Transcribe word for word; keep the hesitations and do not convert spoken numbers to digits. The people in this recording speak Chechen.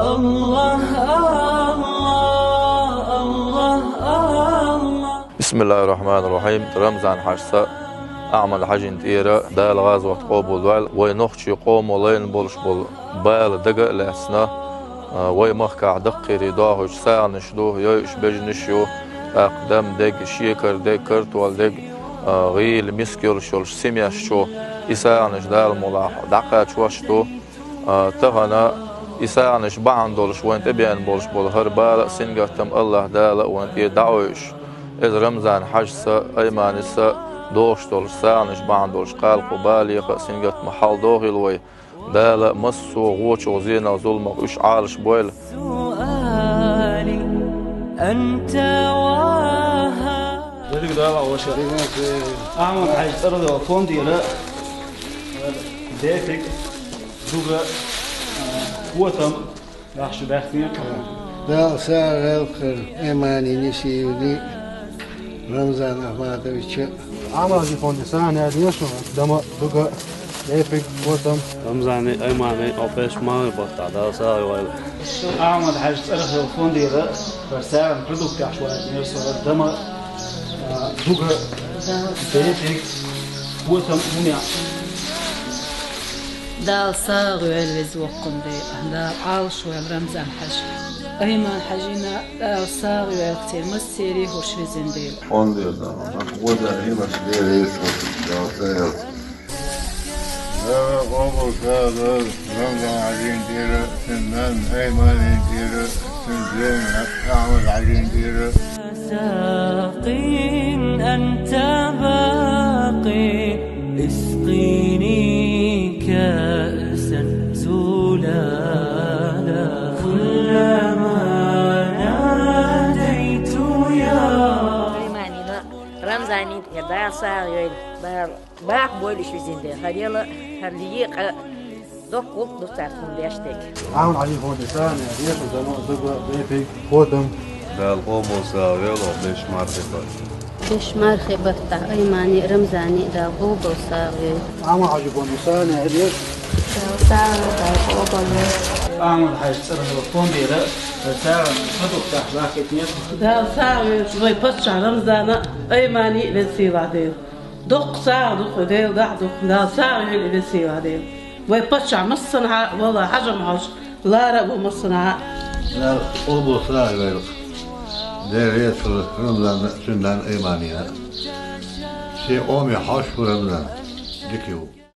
Аллах, Аллах, Аллах, Аллах. Бисмиллахир-рахманир-рахим. Рамзан-Хьажас, Ахьмад-Хьажин тӀера Дала гӀазот къобалдойла. Вай нохчий къомо лайна болуш болу бала дага а лаьцна, а, вай махкахь даккхийрий дохуьйтуш сагӀанаш ду, йойуш бежанаш ю, тӀаккха дам дерг, шекар дерг, картол дерг, а, гӀийла, миска йолуш йолуш семьяш чу и сагӀанаш Дала мукъалахь дӀакхачош ду. А, тахана и сагӀанаш бахьана долуш вайна тӀебеана болуш болу хӀара бала а, сингаттам Аллах Дала вайна тӀера дӀакъовлуш, иза Рамзан-Хьажас, Айманис дохуш долуш сагӀанаш бахьана долуш кхалкхо балеха а, сингаттам хьалдохийла вай. Дала массо а вочух, зенах, зуламах уьш Ӏалашбойла. سؤالي أنت وهاب. Дерриг Дала ваша. Ахьмад-Хьаьжин цӀарах йолу фондера дефиг, дуга, а, котам ахча баьхкина. Дала сагӀа гӀелкхар Аймани Несиевни Рамзан Ахматовича. Ахьмад-Хьаьжин фонде сагӀина яздеш ду, дама, дуга, дефиг, котам. Рамзани, Аймани, офеш мамы бахта, Дала сагӀа войла. Ахьмад-Хьаьжин цӀарах йолу фондера хӀара сагӀина продукташ ваьлла, дама, а, дуга, дефиг, котам, хӀума. Дала сагӀа войла веза воккхун де, Дала Ӏалашвойла Рамзан-Хьаьжа. Айман-Хьаьжина Дала сагӀа войла церан массеран хӀорш везан Дела. Фондера, хӀокху гӀоза хӀимаш Дела еза хӀорш, Дала сагӀа войла. Дала къобал сагӀа дойла Рамзан-Хьаьжин тӀера, цуьнан нанна Айманин тӀера, цуьнан жайна Ахьмад-Хьаьжин тӀера. ساقٍ أنت باقٍ، اسقني كأسا زلالا، كلما ناديت يا. Айманина, Рамзанин тӀера Дала сагӀа йойла, Дала бакъ бойла уьш везан Дела. ХӀара ела, хӀара екъа доккха гӀуллакх ду цара тхуна деш дерг. Ахьмад-Хьаьжин фонде сагӀина яздеш ду, дама, дуга, дефиг, котам. Дала къобал сагӀа войла, беш мархи бахта. Беш мархи бахта, Аймани, Рамзани, Дала къобал сагӀа войла. Ахьмад-Хьаьжин фонде сагӀина яздеш. Дала сагӀа войла, Дала къобал войла. Ахьмад-Хьаьжин цӀарах йолу фондера хӀара сагӀина продукташ бахкийтинера. Дала сагӀа войла вай паччахь Рамзана, Аймани веза сийлахь Дела. Доккха сагӀа ду-кх, Дела дахьа ду-кх, Дала сагӀа войла и веза сийлахь Дела. Вай паччахь массанхьа а, валла, хьажам хьожуш, лара а бу массанхьа а. Дала къобал сагӀа войла-кх. Дела реза хуьлда Рамзанна, цуьнан нанна Айманина. Шен къоме хьожуш ву Рамзан. Дика ву.